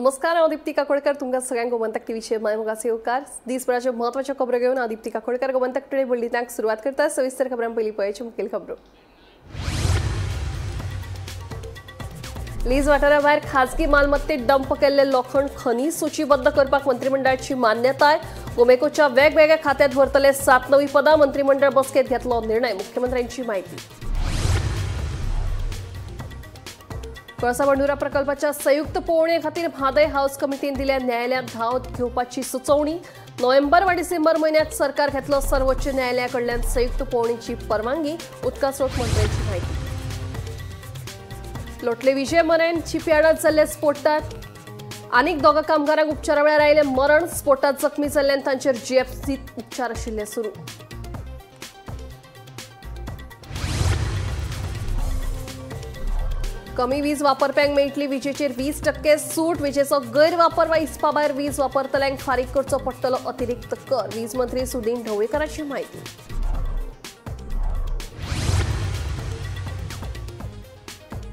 नमस्कार, हांव दीप्ती काकोडकर. तुमकां सगळ्यांक गोमंतक टीव्हीचेर मायमोगाचो येवकार. दिसभराच्यो म्हत्वाच्यो खबरो घेवन हांव दीप्ती काकोडकर गोमंतक टुडे बुलेटिनाक सुरवात करता. सविस्तर खबरां पयलीं पळयाच्यो मुखेल खबरो. लीज वाठारा भायर खाजगी मालमत्तेत डंप केल्ले लोखण खनी सूचीबद्ध करपाक मंत्रिमंडळाची मान्यताय. गोमेकोच्या वेगवेगळ्या खात्यात भरतले 7 नवी पदां. मंत्रिमंडळ बसकेत घेतलो निर्णय. मुख्यमंत्र्यांची माहिती. कळसा भांडुरा प्रकल्पाच्या संयुक्त पळोवणे खातीर म्हादय हाऊस कमिटीन दिल्या न्यायालयात धांव घेवपाची सुचोवणी. नोव्हेंबर वा डिसेंबर म्हयन्यात सरकार घेतलो सर्वोच्च न्यायालया कडल्यान संयुक्त पळोवणीची परवानगी. उदका स्रोत मंत्र्यांची माहिती. लोटले विजय मरेन शिपयार्डात जाल्ल्या स्फोटात आनीक दोगा कामगारांक उपचारा वेळार आयिल्लें मरण. स्फोटात जखमी जाल्ल्यान तांचेर जीएफसीत उपचार आशिल्ले सुरू. कमी वीज वापरप्यांक मेळटली विजेचेर 20% सूट. विजेचो गैरवापर वा हिसपा भायर वीज वापरतल्यांक फारीक करचो पडटलो अतिरिक्त कर. वीज मंत्री सुदीन ढवळीकराची माहिती.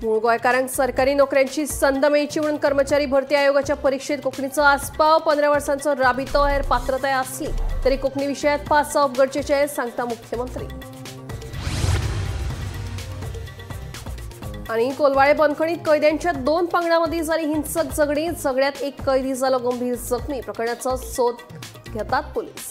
मूळ गोंयकारांक सरकारी नोकऱ्यांची संद मेळची म्हणून कर्मचारी भरती आयोगाच्या परीक्षेत कोंकणीचो आस्पाव. 15 वर्सांचो राबितो हेर पात्रताय आसली तरी कोंकणी विशयात पास जावप गरजेचें, सांगता मुख्यमंत्री. आनी कोलवाळे बंदखणीत कैद्यांच्या 2 पंगडां मदीं जाली हिंसक झगडीं. झगड्यांत एक कैदी जालो गंभीर जखमी. प्रकरणाचो सोद घेतात पुलीस.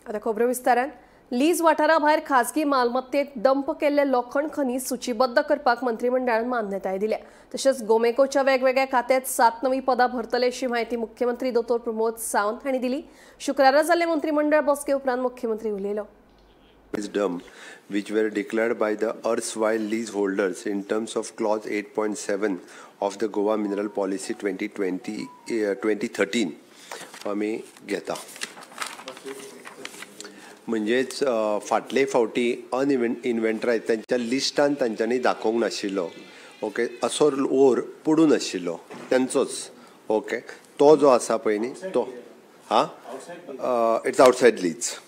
आता खबरो विस्तारान. लीज वाठारा भायर खाजगी मालमत्तेत डंप केल्ले लोखण खनी सूचीबद्ध करपाक मंत्रिमंडळान मान्यताय दिल्या. तशेंच गोमेकोच्या वेगवेगळ्या खात्यात 7 नवी पदां भरतले अशी माहिती मुख्यमंत्री दोतोर प्रमोद सावंत हांणी दिली. शुक्रारा जाल्ले मंत्रिमंडळ बसके उपरांत मुख्यमंत्री उलयलो. Dump which were declared by the erstwhile leaseholders in terms of clause 8.7 of the Goa Mineral Policy 2013 आमी घेता. म्हणजेच फाटले फावटी अनइन्व्हेंटरायज तांच्या लिस्टान तांच्यांनी दाखोवंक नाशिल्लो, ओके, असो ओर पडून आशिल्लो तांचोच, ओके, तो जो आसा पळय न्ही तो हा it's outside lease,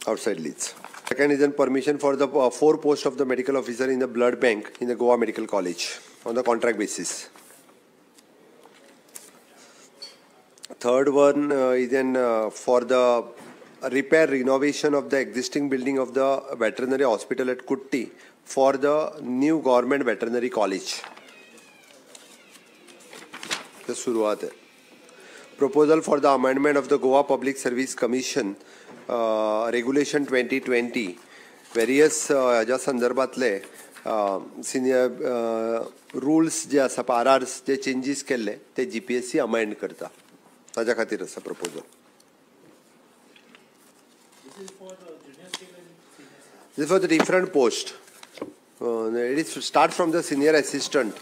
outside lease. Second is an permission for the 4 post of the medical officer in the blood bank in the Goa Medical College on the contract basis. Third one is an for the repair renovation of the existing building of the veterinary hospital at Kutti for the new government veterinary college. The suruat hai. Proposal for the amendment of the Goa Public Service Commission Regulation 2020 various ह्या संदर्भातले senior rules जे आसा hour hours जे changes केल्ले ते GPSC amend करता, ताज्या खातीर आसा proposal. This is for the different post. It is start from the senior assistant.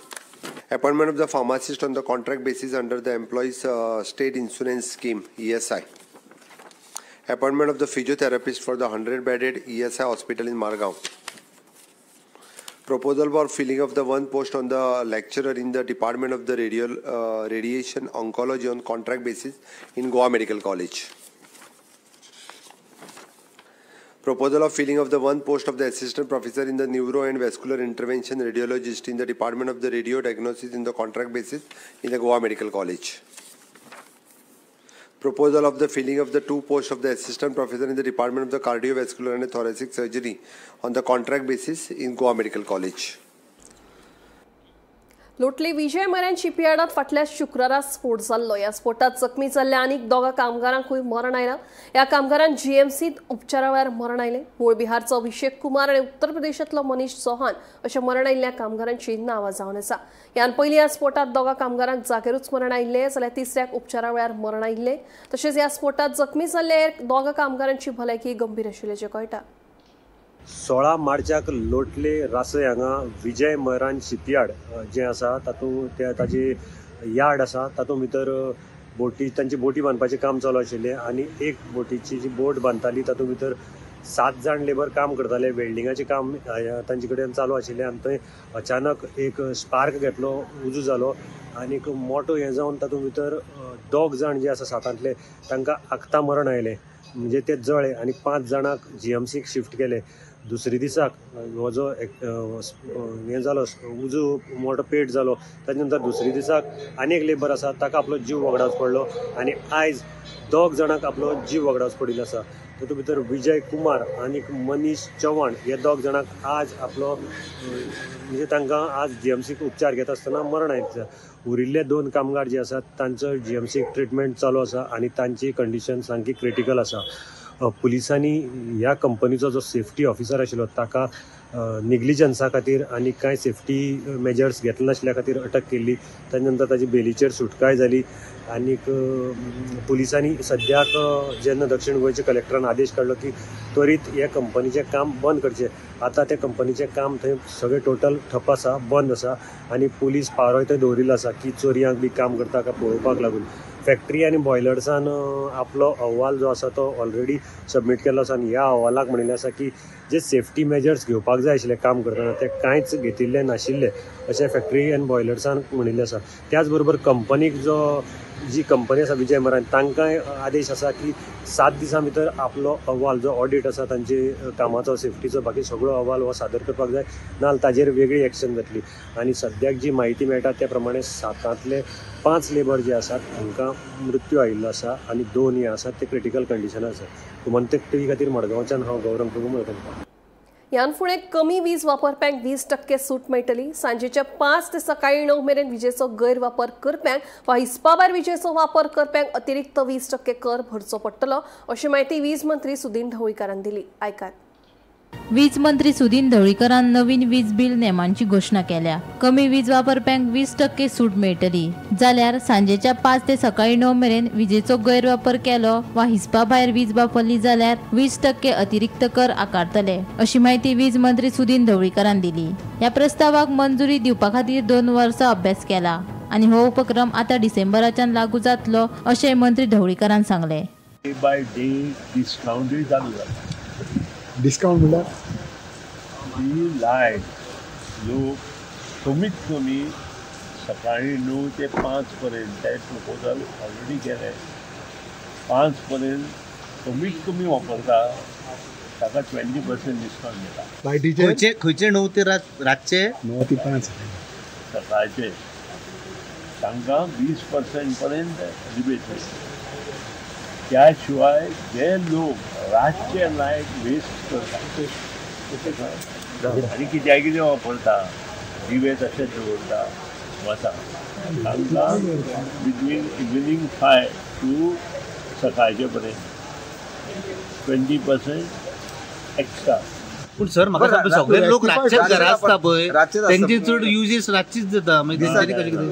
Appointment of the pharmacist on the contract basis under the Employees State Insurance Scheme, ESI. Appointment of the physiotherapist for the 100-bedded ESI hospital in Margao. Proposal for filling of the 1 post on the lecturer in the Department of the Radiation Oncology on contract basis in Goa Medical College. Proposal of filling of the 1 post of the assistant professor in the neuro and vascular intervention radiologist in the Department of the Radio Diagnosis in the contract basis in the Goa Medical College. Proposal of the filling of the 2 posts of the assistant professor in the Department of the Cardiovascular and Thoracic Surgery on the contract basis in Goa Medical College. Lotli Vijay Marine शिपयार्डात फाटल्या शुक्रारा स्फोट जाल्लो. ह्या स्फोटात जखमी जाल्ल्या आनीक दोगा कामगारांकूय मरण आयलां. ह्या कामगारांक जीएमसीत उपचारा वेळार मरण आयलें. मूळ बिहारचो अभिषेक कुमार आनी उत्तर प्रदेशांतलो मनीष चौहान अशें मरण आयिल्ल्या कामगारांची नांवां जावन आसा. ह्यान पयलीं ह्या स्फोटात दोगा कामगारांक जागेरूच मरण आयिल्लें जाल्यार तिसऱ्याक उपचारा वेळार मरण आयिल्लें. तशेंच ह्या स्फोटात जखमी जाल्ल्या हेर दोगा कामगारांची भलायकी गंभीर आशिल्ल्याचें कळटा. 16 मार्चाक लोटले रासय हांगा विजय मरान शिपयार्ड जें आसा तातूंत ताजी यार्ड आसा तातूंत भितर बोटी तांची बोटी बांदपाचें काम चालू आशिल्लें आनी एक बोटीची जी बोट बांदताली तातूंत भितर 7 जाण लेबर काम करताले. वेल्डिंगाचें काम तांचे कडेन चालू आशिल्लें आनी थंय अचानक एक स्पार्क घेतलो, उजो जालो आनी एक मोटो हें जावन तातूंत भितर 2 जाण जे आसा सातांतले तांकां आक्ता मरण आयलें, म्हणजे ते जळ्ळे आनी 5 जाणांक जीएमसीक शिफ्ट केले. दुसरे दिसाक हो जो हें जालो उजो मोठो पेट जालो ताजे नंतर दुसरे दिसाक आनी एक लेबर आसा ताका आपलो जीव वगडावचो पडलो आनी आयज 2 जाणांक आपलो जीव वगडावचो पडिल्लो आसा. तातूंत भितर विजय कुमार आनी मनीष चव्हाण हे 2 जाणांक आज आपलो म्हणजे तांकां आज जीएमसीक उपचार घेता आसतना मरण आयिल्लें. उरिल्ले 2 कामगार जे आसात तांचो जीएमसीक ट्रिटमेंट चालू आसा आनी तांची कंडिशन सामकी क्रिटिकल आसा. पुलिसांनी ह्या कंपनीचो जो सेफ्टी ऑफिसर आशिल्लो ताका निग्लिजन्सा खातीर आनी कांय सेफ्टी मेजर्स घेतले नाशिल्ल्या खातीर अटक केल्ली. ताजे नंतर ताजी बेलीचेर सुटकाय जाली आनीक पुलिसांनी सद्याक जेन्ना दक्षिण गोंयच्या कलेक्टरान आदेश काडलो की त्वरीत ह्या कंपनीचें काम बंद करचें, आतां त्या कंपनीचें काम थंय सगळें टोटल ठप आसा, बंद आसा आनी पुलीस पारोय थंय दवरिल्लो आसा की चोरयांक बी काम करता काय पळोवपाक लागून. फॅक्टरी आनी बॉयलर्सान आपलो अहवाल जो आसा तो ऑलरेडी सबमीट केल्लो आसा आनी ह्या अहवालाक म्हणिल्लें आसा की जे सेफ्टी मेजर्स घेवपाक जाय आशिल्ले काम करतना ते कांयच घेतिल्ले नाशिल्ले अशें फॅक्टरी आनी बॉयलर्सान म्हणिल्लें आसा. त्याच बरोबर कंपनीक जो जी कंपनी आसा विजय मरान तांकांय आदेश आसा की 7 दिसां भितर आपलो अहवाल जो ऑडिट आसा तांचे कामाचो सेफ्टीचो बाकी सगळो अहवाल हो सादर करपाक जाय, नाजाल्यार ताजेर वेगळी एक्शन जातली. आनी सद्याक जी म्हायती मेळटा त्या प्रमाणे 7तांतले 5 लेबर जे आसात हांकां मृत्यू आयिल्लो आसा आनी 2 हे आसात ते क्रिटिकल कंडिशनार आसात. गोमंतक टीव्ही खातीर मडगांवच्यान हांव गौरव प्रभू मळकणकार. ह्यान फुडें कमी वीज वापरप्यांक 20% सूट मेळटली. सांजेच्या 5 ते सकाळी 9 मेरेन विजेचो गैरवापर करप्यांक वा हिसपाभायर विजेचो वापर करप्यांक अतिरिक्त 20% कर भरचो पडटलो अशी म्हायती वीज मंत्री सुदिन ढवळीकारान दिली. आयकात. वीज मंत्री सुदिन ढवळीकरान नवीन वीज बिल नेमांची घोशणा केल्या. कमी वीज वापरप्यांक 20% सूट मेळटली, जाल्यार सांजेच्या 5 ते सकाळी 9 मेरेन विजेचो गैरवापर केलो वा हिसपा भायर वीज वापरली जाल्यार 20% अतिरिक्त कर आकारतले अशी म्हायती वीज मंत्री सुदिन ढवळीकरान दिली. ह्या प्रस्तावाक मंजुरी दिवपा खातीर 2 वर्सां अभ्यास केला आनी हो उपक्रम आतां डिसेंबराच्यान लागू जातलो अशें मंत्री ढवळीकरान सांगलें. डे बाय डे डिस्कावंटूय चालू जाता. डिस्कावंट म्हणल्यार ही लायट लोक कमीत कमी सकाळी 9 ते 5 पर्यंत ते प्रपोजल ऑलरेडी केलें, 5 पर्यंत कमीत कमी वापरता ताका 20% डिस्कावंट दिता. लायटीचे खंयचे 9 ते रातचे 9 ते 5 सकाळचे तांकां 20% पर्यंत रिबेट मेळटा. त्या शिवाय जे लोक रातचे लायट वेस्ट करता आनी कित्याक कितें वापरता, दिवे तशेंच दवरता वता, तांकां बिटवीन इवनींग 5 टू सकाळचे पर्यंत 20% एक्स्ट्रा. पूण सर म्हाका सांग, सगळे लोक रातचेच घरा आसता पळय, तेंची चड युजीस रातचीच जाता, मागीर तेंच्यांनी कशें कितें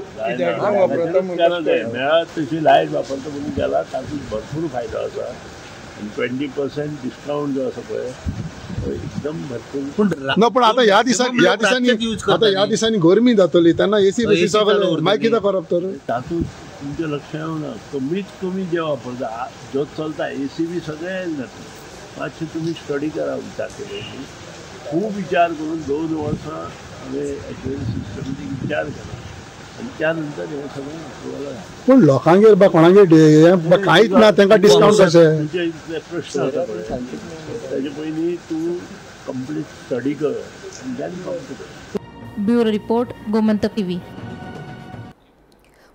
मेळत तशी लायट वापरता म्हणून गेला तातूंत भरपूर फायदो आसा. आनी 20% डिस्कावंट जो आसा पळय एकदम भरपूर. पूण ना, पण आतां ह्या दिसांनी आतां ह्या दिसांनी गरमी जातली तेन्ना एसी बी मागीर कितें करप तर? तातूंत तुमच्या लक्षात येवना, कमीत कमी जे वापरता जो चलता एसी बी सगळें जाता. मातशें तुमी स्टडी करा, विचार केले खूब विचार करून 2 वर्सां हांवें एक्चुअली सिस्टमॅटीक विचार केला आनी त्या नंतर हें सगळें अप्रुवल जालें. पूण लोकांगेर बा कोणागेर कांयच ना तांकां डिस्कावंट कशें? तुमचे इतले प्रश्न आसा पळय ताजे पयलीं तूं कंप्लीट स्टडी कर आनी then come to. Bureau report, Gomantak TV.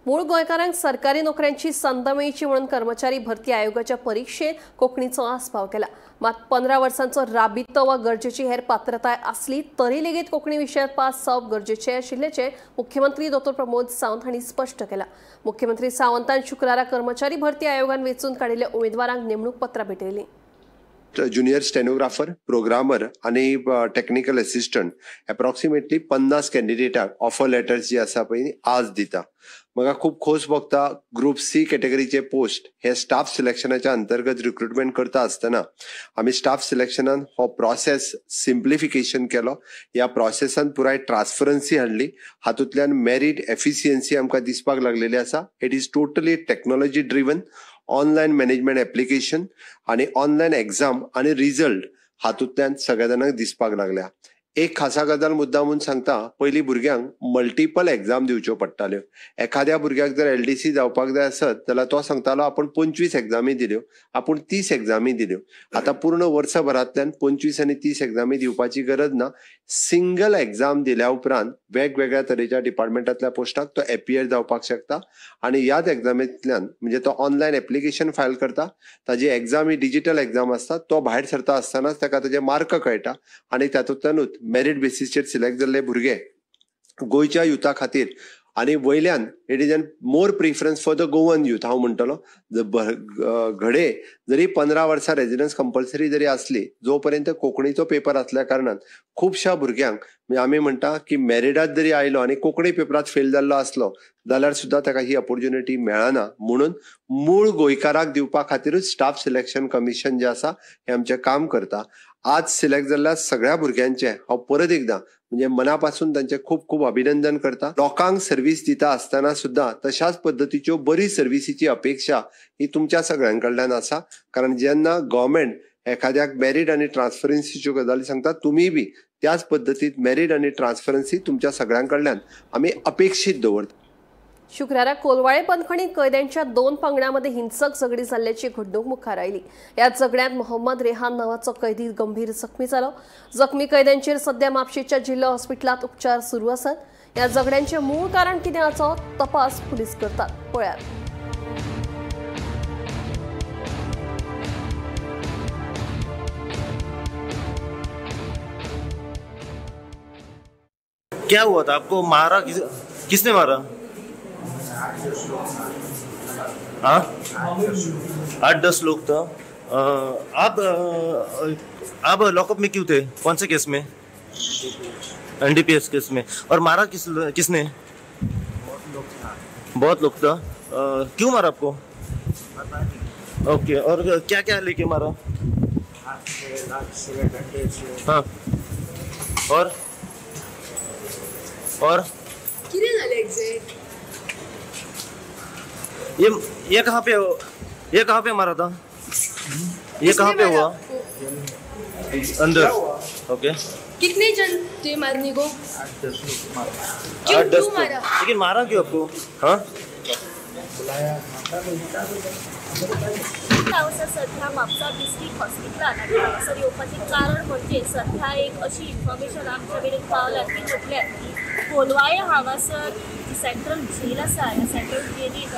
मूळ गोंयकारांक सरकारी नोकऱ्यांची संद मेळची म्हणून कर्मचारी भरती आयोगाच्या परीक्षेत कोंकणीचो आस्पाव केला. मात 15 वर्सांचो राबितो वा गरजेची हेर पात्रताय आसली तरी लेगीत कोंकणी विशयात पास जावप गरजेचें आशिल्ल्याचें मुख्यमंत्री डॉ प्रमोद सावंत हांणी स्पश्ट केलां. मुख्यमंत्री सावंतान शुक्रारा कर्मचारी भरती आयोगान वेंचून काडिल्ल्या उमेदवारांक नेमणूक पत्रां भेटयलीं. ज्युनियर स्टेनोग्राफर, प्रोग्रामर आनी टेक्निकल असिस्टंट एप्रॉक्सिमेटली 50 कॅन्डिडेटाक ऑफर लेटर्स जी आसा पळय आज दिता. म्हाका खूब खोस भोगता ग्रुप सी कॅटेगरीचे पोस्ट हे स्टाफ सिलेक्शनाच्या अंतर्गत रिक्रुटमेंट करता आसतना आमी स्टाफ सिलेक्शनान हो प्रोसेस सिम्प्लिफिकेशन केलो. ह्या प्रोसेसान पुराय ट्रान्सपरन्सी हाडली. हातूंतल्यान मेरीट एफिशियन्सी आमकां दिसपाक लागलेली आसा. It is totally technology driven online management application आनी ऑनलायन एग्जाम आनी रिजल्ट हातूंतल्यान सगळ्या जाणांक दिसपाक लागल्या. एक खासा गजाल मुद्दा म्हूण सांगता, पयलीं भुरग्यांक मल्टिपल एग्जाम दिवच्यो पडटाल्यो. एखाद्या भुरग्याक जर LDC जावपाक जाय आसत जाल्यार तो सांगतालो आपूण 25 एग्जामी दिल्यो, आपूण 30 एग्जामी दिल्यो. आतां पूर्ण वर्सभरांतल्यान 25 आनी 30 एग्जामी दिवपाची गरज ना. सिंगल एग्जाम दिल्या उपरांत वेगवेगळ्या तरेच्या डिपार्टमेंटांतल्या पोस्टाक तो एपियर जावपाक शकता आनी ह्याच एग्जामींतल्यान म्हणजे तो ऑनलायन एप्लिकेशन फायल करता, ताजी एग्जाम ही डिजिटल एग्जाम आसता, तो भायर सरता आसतनाच ताका ताजे मार्क कळटा आनी तातूंतल्यानूच मेरीट बेसीसचेर सिलेक्ट जाल्ले भुरगे गोंयच्या युथा खातीर आनी वयल्यान it is an more preference for the Goan youth. हांव म्हणटलो घडये जरी 15 वर्सां रेजिडन्स कंपल्सरी जरी आसली, जो पर्यंत कोंकणीचो पेपर आसल्या कारणान खुबश्या भुरग्यांक म्हणजे आमी म्हणटा की मेरिटात जरी आयलो आनी कोंकणी पेपरांत फेल जाल्लो आसलो जाल्यार सुद्दां ताका ही ऑपोर्च्युनिटी मेळना. म्हणून मूळ गोंयकाराक दिवपा खातीरूच स्टाफ सिलेक्शन कमिशन जें आसा हें आमचें काम करता. आज सिलेक्ट जाल्ल्या सगळ्या भुरग्यांचें हांव परत एकदां म्हणजे मनापासून तांचें खूब खूब अभिनंदन करता. लोकांक सर्वीस दिता आसतना सुद्दां तशाच पद्दतीच्यो बरी सर्विसीची अपेक्षा ही तुमच्या सगळ्यां कडल्यान आसा. कारण जेन्ना गव्हर्मेंट एखाद्याक मेरीट आनी ट्रान्सपरन्सीच्यो गजाली सांगता, तुमी बी त्याच पद्दतीत मेरीट आनी ट्रान्सपरन्सी तुमच्या सगळ्यां कडल्यान आमी अपेक्षीत दवरता. शुक्रारा कोलवाळे बंदखणीत कैद्यांच्या 2 पंगडांमध्ये हिंसक झगडी जाल्ल्याची घडणूक मुखार आयली. ह्या झगड्यांत मोहम्मद रेहान नावाचो कैदी गंभीर जखमी जालो. जखमी कैद्यांचेर सध्या म्हापशेंच्या जिल्हो हॉस्पिटलांत उपचार सुरू आसात. ह्या झगड्यांचें मूळ कारण कितें हाचो तपास पुलीस करतात. पळयात. क्या हुआ था आपको? मारा किसने मारा? हाँ, 8-10 लोग था. आप लॉकअप में क्यों थे? कौन से केस में? NDPS case में. और मारा किसने? बहुत लोग था. क्यों मारा आपको? ओके, और क्या क्या लेके मारा? हाँ, और ये कहाँ पे, ये कहाँ पे मारा था? ये कहाँ पे हुआ? अंदर. ओके, कितने जन थे मारने को? 8-10 मारा. लेकिन मारा क्यों आपको? हाँ, सध्या म्हापसा डिस्ट्रिक्ट हॉस्पिटलान आनी हांगासर येवपाचें कारण म्हणजे सध्या एक अशी इन्फॉर्मेशन आमच्या मेरेन पावल्या की म्हटल्यार की कोलवाळे हांगासर जी सेंट्रल जेल आसा, ह्या सेंट्रल जेलीन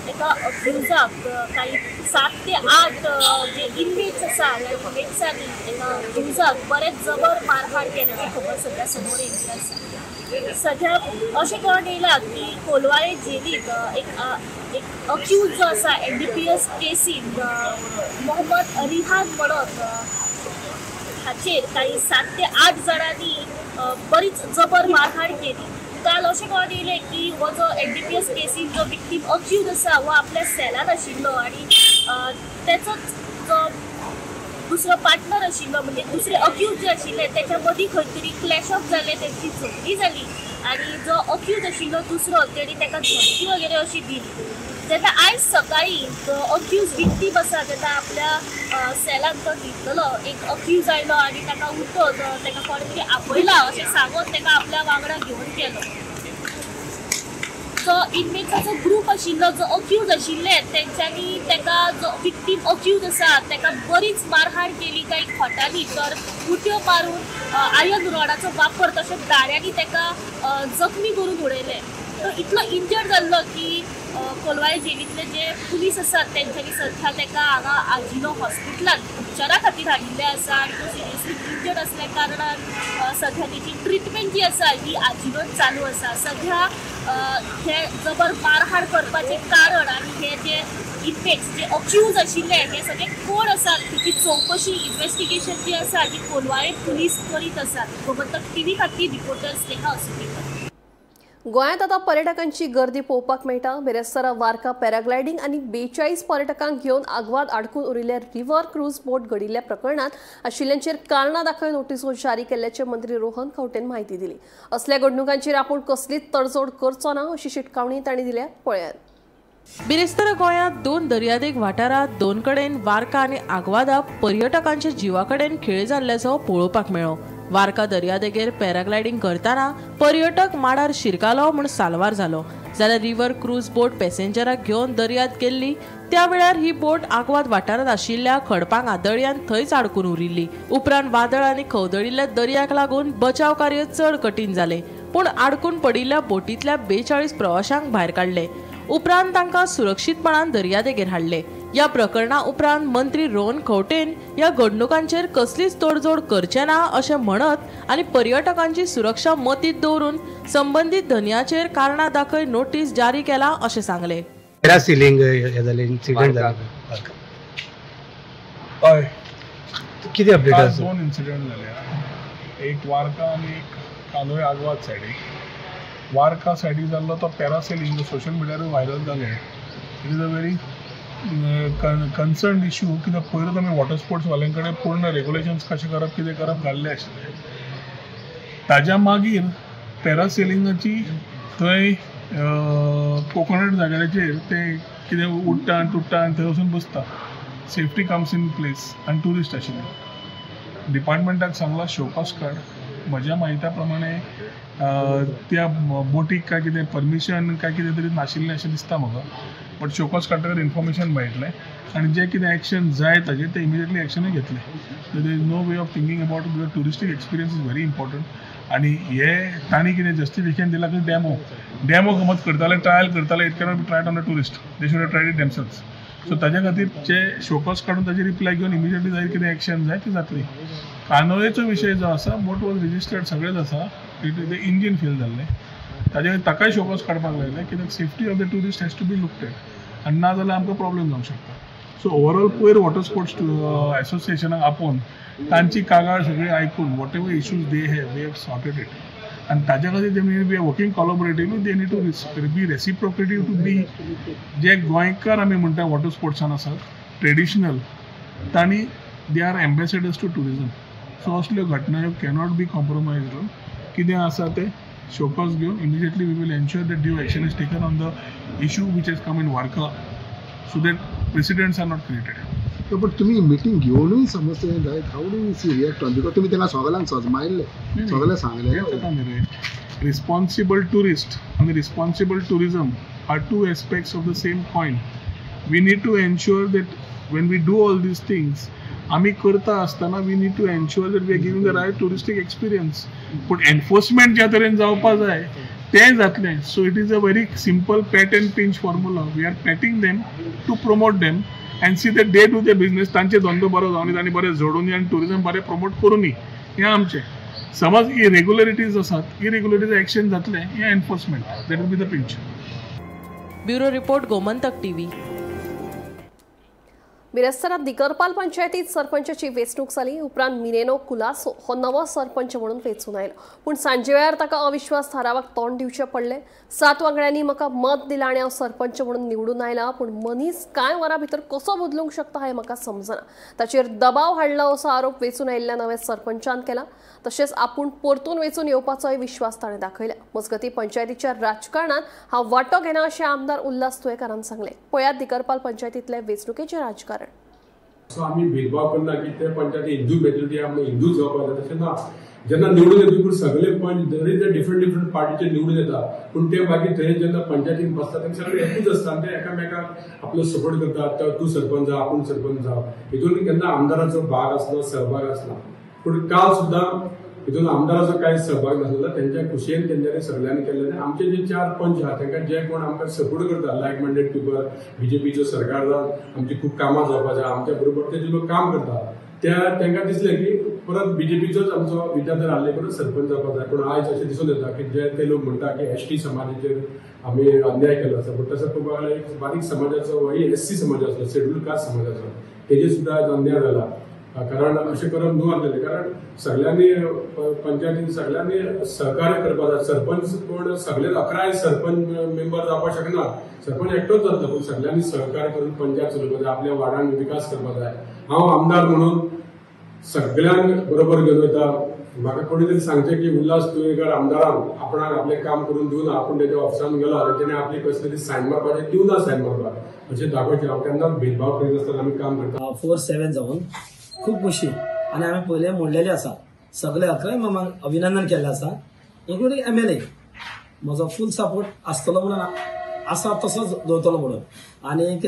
एका अक्युजाक काही 7 ते 8 जे इनमेट्स आसा ह्या इनमेट्सांनी एका अक्युजाक बरेच जबर मारहाण केल्याची खबर सध्या समोर येयल्ली आसा. सध्या अशें कळून येयलां की कोलवाळे जेलीत एक अक्यूज जो आसा NDPS केसीन मोहम्मद रिहान म्हणत हाचेर काही 7 ते 8 जाणांनी बरीच जबर मारहाण केली. काल अशें कळून येयलें की हो जो NDPS केसीन जो विक्टीम अक्यूज आसा हो आपल्या सेलान आशिल्लो आनी तेचोच जो दुसरो पार्टनर आशिल्लो म्हणजे दुसरे अक्यूज जे आशिल्ले तेच्या मदीं खंय तरी क्लॅश ऑफ जाले, तेंची झगडी जाली आनी जो अक्यूज आशिल्लो दुसरो तेणी ताका धमकी वगैरे अशी दिली. तेन्ना आयज सकाळीं जो अक्यूज विक्टीम आसा तेन्ना आपल्या सेलान तो न्हिदतलो, एक अक्यूज आयलो आनी ताका उठोवन ताका कोणें तरी आपयला अशें सांगून ताका आपल्या वांगडा घेवन गेलो. जो इनमेट्साचो ग्रूप आशिल्लो जो अक्यूज आशिल्ले तेंच्यांनी ताका जो विक्टीम अक्यूज आसा ताका बरीच मारहाण केली. काही खोटांनी तर उट्यो मारून आयर्न रॉडाचो वापर तशेंच दाड्यांनी ताका जखमी करून उडयलें. तो इतलो इंजर्ड जाल्लो की कोलवाळे जेलींतले जे पुलीस आसात तेंच्यांनी सध्या ताका हांगा आजिनो हॉस्पिटलांत उपचारा खातीर हाडिल्लें आसा आनी तो सिरियसली इंजर्ड आसल्या कारणान सध्या तेची ट्रिटमेंट जी आसा ही आजिनोत चालू आसा. सध्या हे जबर मारहाण करपाचें कारण आनी हे जे इनमेट्स जे अक्यूज आशिल्ले हे सगळे कोण आसात तेची चवकशी इन्वेस्टिगेशन जी आसा ती कोलवाळे पुलीस करीत आसात. गोमंतक टीव्ही खातीर रिपोर्टर स्नेहा असुकेकर. गोंयांत आतां पर्यटकांची गर्दी पळोवपाक मेळटा. बिरेस्तारा वार्का पॅराग्लायडींग आनी 42 पर्यटकांक घेवन आगवाद आडकून उरिल्ल्या रिव्हर क्रूज बोट घडिल्ल्या प्रकरणांत आशिल्ल्यांचेर कारणां दाखय नोटिसो जारी केल्ल्याचे मंत्री रोहन खंवटेन म्हायती दिली. असल्या घडणुकांचेर आपूण कसलीच तडजोड करचो ना अशी शिटकावणी तांणी दिल्या. पळयात. बिरेस्तारा गोंयांत 2 दर्यादेग वाठारांत 2 कडेन वार्का आनी आगवादा पर्यटकांच्या जिवा कडेन खेळ जाल्ल्याचो पळोवपाक मेळ्ळो. वार्का दर्यादेगेर पॅराग्लायडींग करतना पर्यटक माडार शिरकालो म्हूण साल्वार जालो. जाल्यार रिव्हर क्रूज बोट पॅसेंजराक घेवन दर्यांत गेल्ली त्या वेळार ही बोट आगवाद वाठारांत आशिल्ल्या खडपांक आदळ्यान थंयच आडकून उरिल्ली. उपरांत वादळ आनी खवदळिल्ल्या दर्याक लागून बचाव कार्य चड कठीण जालें. पूण आडकून पडिल्ल्या बोटींतल्या 42 प्रवाशांक भायर काडले. उपरांत तांकां सुरक्षीतपणान दर्यादेगेर हाडले. ह्या प्रकरणा उपरांत मंत्री रोहन खंवटेन ह्या घडणुकांचेर कसलीच तडजोड करचे ना अशें म्हणत आनी पर्यटकांची सुरक्षा मतींत दवरून संबंदीत धनयाचेर कारणां दाखय नोटीस जारी केला अशें सांगलें. पॅरासिलिंग हे जालें, इन्सिडंट जालें, हय कितें अपडेट आसा? 2 इन्सिडंट जाले, एक वार्का आनी एक कांदोळे आगवाद सायडीक. वार्का सायडीक जाल्लो तो पॅरासेलिंग जो सोशल मिडियार व्हायरल जालें, it is a very concerned issue. कित्याक पयरूच आमी वॉटर स्पोर्ट्स वाल्यां कडेन पूर्ण रेगुलेशन्स कशें करप कितें करप घाल्लें आशिल्लें. ताज्या मागीर पॅरासेलिंगाची थंय कोकोनट जाग्याचेर ते कितें उडटा आनी तुट्टा आनी थंय वचून बसता. सेफ्टी कम्स इन प्लेस आनी ट्युरिस्ट आशिल्ले. डिपार्टमेंटाक सांगलां शोकॉज काड. म्हज्या म्हायत्या प्रमाणे त्या बोटीक काय कितें परमिशन काय कितें तरी नाशिल्लें अशें दिसता म्हाका. बट शोकॉज काडटकच इन्फॉर्मेशन मेळटलें आनी जें कितें एक्शन जाय ताजेर तें इमिजिएटली एक्शनूय घेतलें. There is no way of thinking about because touristic experience is very important. आनी हे तांणी कितें जस्टिफिकेशन दिलां की डॅमो डॅमो गमत करताले, ट्रायल करताले, it cannot be tried on a tourist, they should have tried it themselves. So ताज्या खातीर जे शोकॉज काडून ताजी रिप्लाय घेवन इमिजिएटली जाय कितें एक्शन जाय ती जातली. कांदोळेचो विशय जो आसा, बोट वॉज रजिस्टर्ड सगळेंच आसा, it is engine fail जाल्लें, ताजे ताकाय शोकॉज काडपाक लायलें कित्याक safety of the tourist has to be looked at आनी ना जाल्यार आमकां प्रॉब्लेम जावंक शकता. सो ओवरऑल पयर वॉटर स्पोर्ट्स एसोसिएशनाक आपोवन तांची कागाळ सगळी आयकून whatever issues they have we have sorted it. आनी ताज्या खातीर ते we are working collaboratively, they need to be reciprocative to be जे गोंयकार आमी म्हणटा वॉटर स्पोर्ट्सान आसात ट्रेडिशनल, तांणी they are ambassadors to tourism. So असल्यो घटना ह्यो कॅनॉट बी कॉम्प्रोमायज. कितें आसा तें शोकॉज घेवन immediately we will ensure that due action is taken on the issue which has come in Varca so that precedents are not created. पण तुमी meeting घेवनूय समज जायत, how do you see react on because तुमी तांकां सगळ्यांक सजमायल्लें, सगळ्यांक सांगलें. Responsible tourist आनी responsible tourism are two aspects of the same coin. We need to ensure that when we do all these things, आमी करता आसतना we need to ensure that we are giving the right touristic experience. पूण enforcement ज्या तरेन जावपा जाय तें जातलें. So it is a very simple pat and pinch formula. We are patting them to promote them and see that they do the business. तांचे धंदो बरो जावनी, तांणी बरें जोडुनी आनी ट्युरिजम बरें प्रमोट करुनी, हें आमचें. समज इरेग्युलरिटीज आसात, इरेग्युलरिटीज एक्शन जातलें, हें enforcement, that will be the pinch. Bureau report, Gomantak TV. बिरेस्तारा दिकरपाल पंचायतीत सरपंचाची वेंचणूक जाली. उपरांत मिनेनो कुलासो हो नवो सरपंच म्हणून वेंचून आयलो. पूण सांजे वेळार ताका अविश्वास थारावाक तोंड दिवचें पडलें. 7 वांगड्यांनी म्हाका मत दिलां आनी हांव सरपंच म्हणून निवडून आयला. पूण मनीस कांय वरां भितर कसो बदलूंक शकता हें म्हाका समजना. ताचेर दबाव हाडला असो आरोप वेंचून आयिल्ल्या नव्या सरपंचान केला. तशेंच आपूण परतून वेंचून येवपाचोय विश्वास ताणें दाखयला. मजगतीं पंचायतीच्या राजकारणांत हांव वांटो घेना अशें आमदार उल्हास तुयेंकारान सांगलें. पळयात दिकरपाल पंचायतींतलें वेंचणुकेचें राजकारण. सो आमी भेदभाव करना की ते पंचायती हिंदू मेजॉरिटी आमी हिंदू जावपाक जाय तशें ना. जेन्ना निवडून येतकूच सगळे पंच जरी ते डिफरंट डिफरंट पार्टीचे निवडून येता पूण ते मागीर थंय जेन्ना पंचायतीन बसता तेन्ना सगळे एकूच आसता आनी ते एकामेकांक आपलो सपोर्ट करतात. तूं सरपंच जा, आपूण सरपंच जाव, हितून केन्ना आमदाराचो भाग आसलो, सहभाग आसना. पूण काल सुद्दां हितून आमदाराचो कांय सहभाग नासलो. तेंच्या खुशयेन तेंच्यांनी सगळ्यांनी केल्लें. आमचे जे 4 पंच आहा तांकां जे कोण आमकां सपोर्ट करता, लायक मायंडेड पिपल, बीजेपीचो सरकार जावन आमची खूब कामां जावपा जाय, आमच्या बरोबर ते जे लोक काम करता त्या तांकां दिसलें की परत बीजेपीचोच आमचो विद्याधर आर्लेकर सरपंच जावपा जाय. पूण आयज अशें दिसून येता की जे ते लोक म्हणटा की एस टी समाजाचेर आमी अन्याय केलो आसा, पूण तसो पळोवपाक गेल्यार एक बारीक समाजाचो होय एस सी समाजाचो, शेड्यूल कास्ट समाजाचो तेजेर सुद्दां आयज अन्याय जाला. कारण अशें करप न्हू आसलेलें, कारण सगळ्यांनी पंचायतीन सगळ्यांनी सहकार्य करपाक जाय. सरपंच कोण सगळे 11 सरपंच मेंबर जावपाक शकना, सरपंच एकटोच जातलो, पूण सगळ्यांनी सहकार्य करून पंचायत चलोवपाक जाय, आपल्या वार्डान विकास करपाक जाय. हांव आमदार म्हणून सगळ्यांक बरोबर घेवन वयता. म्हाका कोणी तरी सांगचें की उल्हास तुयेंकार आमदारान आपणाक आपलें काम करून दिवना, आपूण तेच्या ऑफिसान गेलो आनी तेणें आपली कसली तरी सायन मारपाचें दिवना, सायन मारपाक अशें दाखोवचें. हांव केन्नाच भेदभाव करिनासतना आमी काम करता. 4-7 जावन खूब खुशी आनी हांवें पयलें म्हणलेलें आसा सगळे 11 मामांक अभिनंदन केल्लें आसा, इन्क्लुडींग MLA. म्हजो फूल सपोर्ट आसतलो म्हणून आसा, तसोच दवरतलो म्हणून. आनीक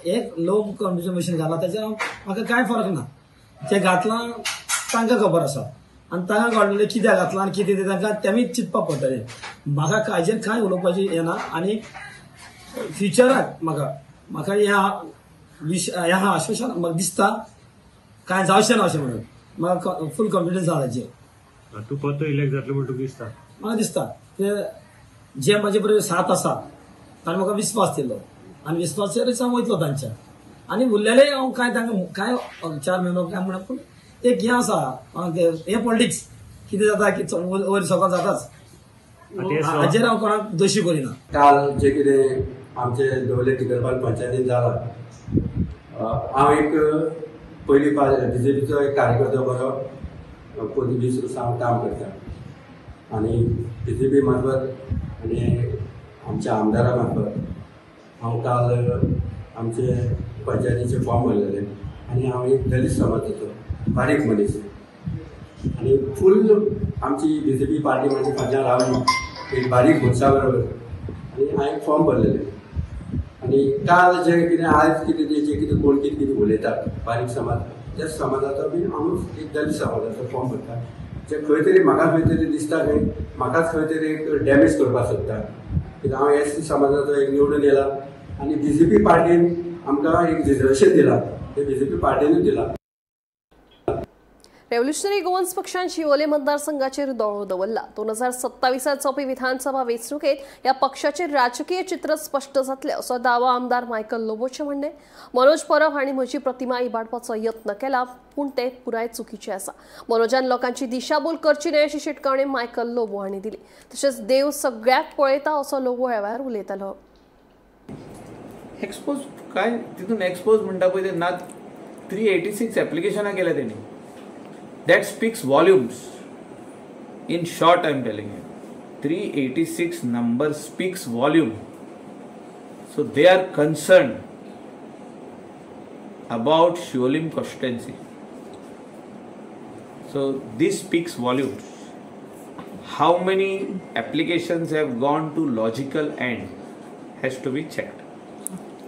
एक लो कॉन्ट्रिब्युशन घाला तेच्या म्हाका कांय फरक ना. तें घातलां तांकां खबर आसा आनी तांकां कळटलें कित्याक घातलां आनी कितें तें तांकां तेमी चिंतपाक पडटलें. म्हाका हाजेर कांय उलोवपाचें येना आनी फ्युचराक म्हाका म्हाका ह्या ह्या आश्वासन म्हाका दिसता कांय जावचें ना अशें म्हणून म्हाका फूल कॉन्फिडन्स आसा ताचेर. तूं परतो इलेक्ट जातलो म्हूण तुका दिसता? म्हाका दिसता ते जे म्हजे बरोबर साथ आसा ताणें म्हाका विस्वास दिलो आनी विस्वासाचेरच हांव वयतलो तांच्या. आनी उरलेलें हांव कांय तांकां कांय 4 म्हयनो काय म्हणा, पूण एक हें आसा हें पॉलिटिक्स कितें जाता की वयर सकयल जाताच, हाजेर हांव कोणाक दोशी करिना. काल जे कितें आमचे दवले टिकरपाल पंचायतीन जाला, हांव एक पयली बीजेपीचो एक कार्यकर्तो बरो 25 वर्सां हांव काम करता आनी बीजेपी मार्फत आनी आमच्या आमदारा मार्फत हांव काल आमचे पंचायतीचे फॉर्म भरलेले आनी हांव एक दलीत समाजाचो बारीक मनीस आनी फूल आमची बीजेपी पार्टी म्हणजे फाटल्यान रावली एक बारीक मनशा बरोबर आनी हांवें फॉर्म भरलेले. आनी काल जे कितें आयज कितें ते जे कितें कोण कितें कितें उलयतात बारीक समाज, त्या समाजाचो बी हांव एक दलीत समाजाचो फॉर्म भरता जे खंय तरी म्हाका खंय तरी दिसता खंय म्हाकाच खंय तरी एक डॅमेज करपाक सोदता, कित्याक हांव एस सी समाजाचो एक निवडून येयला आनी बीजेपी पार्टीन आमकां एक रिजर्वेशन दिलां, तें बीजेपी पार्टीनूच दिलां. रेव्होल्युशनरी गोवन्स पक्षान शिवोले मतदारसंघाचेर दोळो दवरला. 2027 जावपी विधानसभा वेंचणुकेत ह्या पक्षाचेर राजकीय चित्र स्पश्ट जातलें असो दावो आमदार मायकल लोबोचे म्हणणें. मनोज परब हांणी म्हजी प्रतिमा इबाडपाचो यत्न केला, पूण ते पुराय चुकीचें आसा. मनोजान लोकांची दिशाभूल करची न्हय अशी शिटकावणी मायकल लोबो हांणी दिली. तशेंच देव सगळ्याक पळयता असो लोबो ह्या वेळार उलयतालो. एक्सपोज काय तितून एक्सपोज म्हणटा पळय ते ना 386 एप्लिकेशनां केल्या तेणी. That speaks volumes. In short, I am telling you, 386 number speaks volume. So they are concerned about Siolim constituency. So this speaks volumes. How many applications have gone to logical end has to be checked.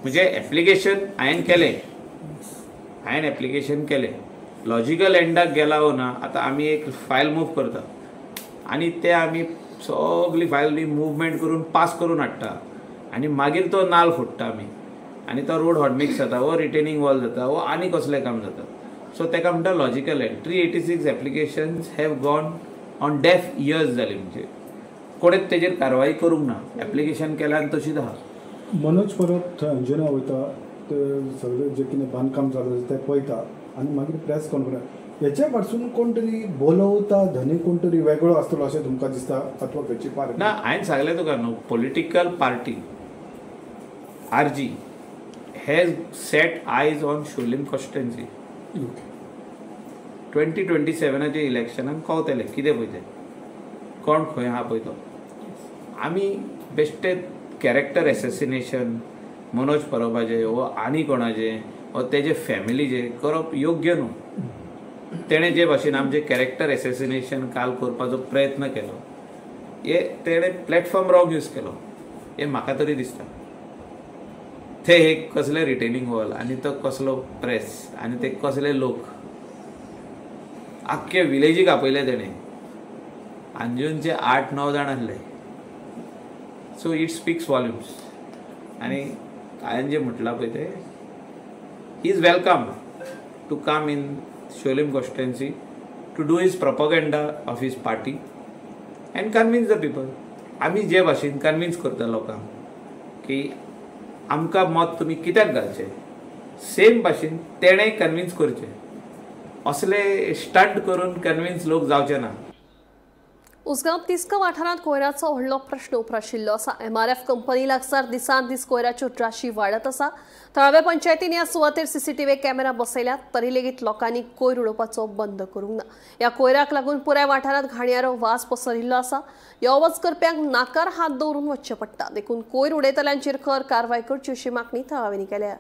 म्हणजे application हांवें केलें, हांवें application केलें, logical एंडाक गेला वो ना. आतां आमी एक फायल मूव करता आनी ते आमी सगली फायल मुवमेंट करून पास करून हाडटा आनी मागीर तो नाल फोडटा आमी आनी तो रोड हॉटमिक्स जाता वो रिटेनिंग वॉल जाता वो आनी कसलें काम जाता. सो ताका म्हणटा logical end. 386 applications have gone on deaf ears जाली, म्हणजे कोणेच तेजेर कारवाई करूंक ना. एप्लिकेशन केलां आनी तशीच आहा. मनोज परब थंय अंजुना वयता, ते सगळें जें कितें बांदकाम चालू आसा तें पळयता आनी मागीर प्रेस कॉन्फरन्स हेच्या पासून कोण तरी बोलवता, धनी कोण तरी वेगळो आसतलो अशें तुमकां दिसता अथवा खंयची पार्टी? ना, हांवें सांगलें तुका न्हू, political party RG has set eyes on Siolim constituency. 2027 इलेक्शनाक कळतलें कितें पळय तें, कोण खंय आहा पळय तो. आमी बेश्टे कॅरेक्टर एसेसिनेशन मनोज परबाचें वो आनी कोणाचें वो तेजे फॅमिलीचें करप योग्य न्हू. तेणें जे भाशेन आमचें कॅरेक्टर एसेसिनेशन काल करपाचो प्रयत्न केलो, हे तेणें प्लॅटफॉर्म रॉंग यूज केलो हें म्हाका तरी दिसता. ते एक कसले रिटेनिंग वॉल आनी तो कसलो प्रेस आनी ते कसले लोक, आख्खे विलेजीक आपयले तेणें. अंजुनचे 8-9 जाण आसले. So it speaks volumes. आनी हांवें जें म्हटलां पळय तें, he is welcome to come in Siolim constituency to do his propaganda of his party and convince the people. आमी जे भाशेन कन्विन्स करता लोकांक की आमकां मत तुमी कित्याक घालचें, सेम भाशेन तेणें कन्विन्स करचें. असले स्टंट करून कन्विन्स लोक जावचे ना. उसगांव तिस्क वाठारांत कोयराचो व्हडलो प्रश्न उप्राशिल्लो आसा. एमआरएफ कंपनी लागसार दिसान दीस कोयराच्यो राशी वाडत आसा. थळाव्या पंचायतीन ह्या सुवातेर सीसीटीव्ही कॅमेरा बसयल्यात, तरी लेगीत लोकांनी कोयर उडोवपाचो बंद करूंक ना. ह्या कोयराक लागून पुराय वाठारांत घाणयारो वास पसरिल्लो आसा. यो वच करप्यांक नाकार हात दवरून वचचें पडटा, देखून कोयर उडयतल्यांचेर खर कारवाय करची अशी मागणी थळाव्यांनी केल्या.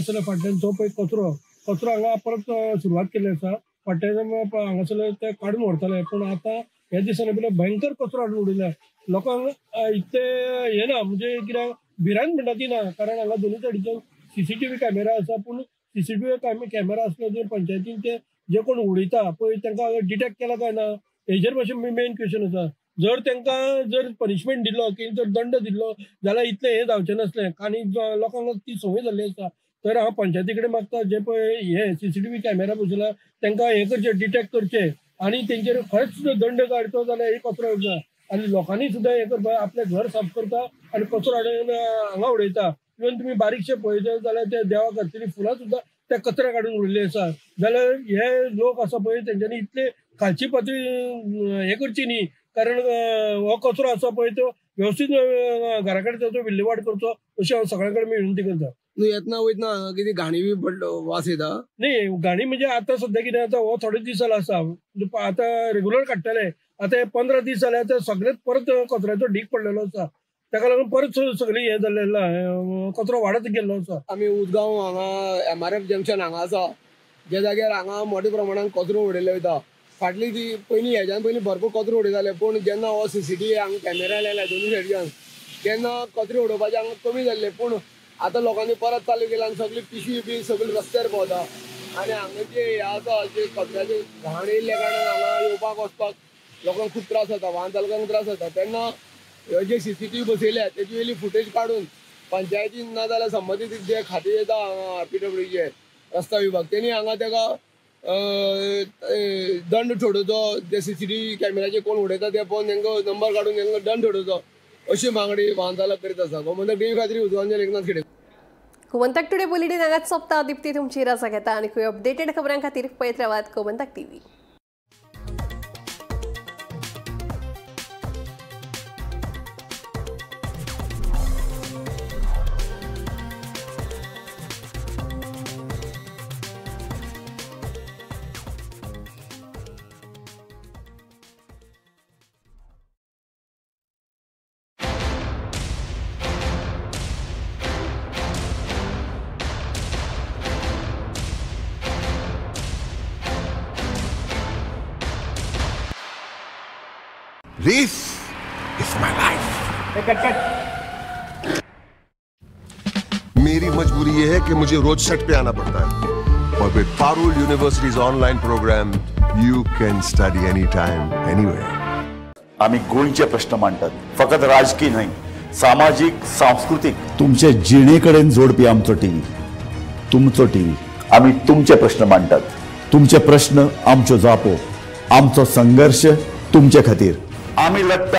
हांगासरल्या फाटल्यान जो पळय कचरो कचरो हांगा परत सुरवात केल्ली आसा. फाटल्यान हांगासरले ते काडून व्हरताले, पूण आतां ह्या दिसांनी पयले भयंकर कचरो हाडून उडयला. लोकांक इतलें हें ना, म्हणजे कित्याक भिरांत म्हणटा ती ना, कारण हांगा दोनूय सायडीच्यान CCTV camera आसा. पूण CCTV camera आसलो तरी पंचायतीन ते जे कोण उडयता पळय तांकां डिटेक्ट केला काय ना हेजेर मातशें मेन क्वेश्चन आसा. जर तांकां जर पनिशमेंट दिलो की जर दंड दिलो जाल्यार इतलें हें जावचें नासलें आनी लोकांक ती संवय जाल्ली आसा. तर हांव पंचायती कडेन मागता जे पळय हे CCTV camera बसयला तांकां हें करचें, डिटेक्ट करचें आनी तेंचेर खरेंच दंड काडचो जाल्यार हे कचरो येवचा. आनी लोकांनी सुद्दां हें करपाक आपलें घर साफ करता आनी कचरो हाडून हांगा उडयता. इवन तुमी बारीकशें पळयता जाल्यार त्या देवाक घातलेलीं फुलां सुद्दां त्या कचऱ्या काडून उडयल्ली आसा. जाल्यार हे लोक आसा पळय तेंच्यांनी इतले खालची पातळी हें करची न्ही, कारण हो कचरो आसा पळय तो वेवस्थीत घरा कडेन ताचो विल्हेवाट करचो अशें हांव सगळ्यां कडेन विनंती करता. येतना वयतना कितें घाणी बी पडलो वास येता न्ही? घाणी म्हणजे आतां सद्या कितें आतां हो थोडे दीस जालो आसा, आतां रेगुलर काडटाले, आतां हे 15 दीस जाले आतां सगळेच परत कचऱ्याचो ढीक पडलेलो आसा. ताका लागून परत सगळी हें जाल्लें कचरो वाडत गेल्लो आसा. आमी उदगांव हांगा MRF junction हांगा आसा, ज्या जाग्यार हांगा मोठ्या प्रमाणान कचरो उडयलो वयता. फाटली ती पयलीं हेज्यान पयलीं भरपूर कचरो उडयताले, पूण जेन्ना हो CCTV हांगा कॅमेरा लायला दोनूय सायडीच्यान तेन्ना कचरो उडोवपाचे हांगा कमी जाल्ले. पूण आतां लोकांनी परत चालू केला आनी सगळी पिशवी बी सगळी रस्त्यार पावता आनी हांगा जे हे आसा जे कचऱ्याचे घाण येयल्ल्या कारणान हांगा येवपाक वचपाक लोकांक खूब त्रास जाता, वाहन चालकांक त्रास जाता. तेन्ना हे जे CCTV बसयल्या तेजी वयली फुटेज काडून पंचायतीन ना जाल्यार संबंदीत जे खातें येता हांगा RPWD रस्ता विभाग तेणी हांगा तेका दंड ठोडोवचो. जे CCTV कॅमेराचे कोण उडयता ते पळोवन तांकां नंबर काडून तांकां दंड ठोडोवचो अशी मागणी वाहन चालक करीत आसा. गोमंतक टीव्ही खातीर उजवांजल एकनाथ खेडे. गोमंतक टुडे बुलेटीन हांगाच सोंपता. दीप्ती तुमची रजा घेता आनी खंय अपडेटेड खबरां खातीर पळयत रावात Gomantak TV. This is my life. Cut, cut. मेरी मजबूरी ये है कि मुझे रोज सेट पे आना पड़ता है, और with Parul University's online program, you can study anytime, anywhere. आम्ही गोंयचे प्रश्न मांडतात, फकत राजकीय न्हय, सामाजीक, सांस्कृतीक. तुमचे जिणेकडेन जोडपी आमचो टीव्ही, तुमचो टीव्ही. आम्ही तुमचे प्रश्न मांडतात, तुमचे प्रश्न आमच्यो जापो, आमचो संघर्ष तुमचे खातीर. आम्ही लढतात.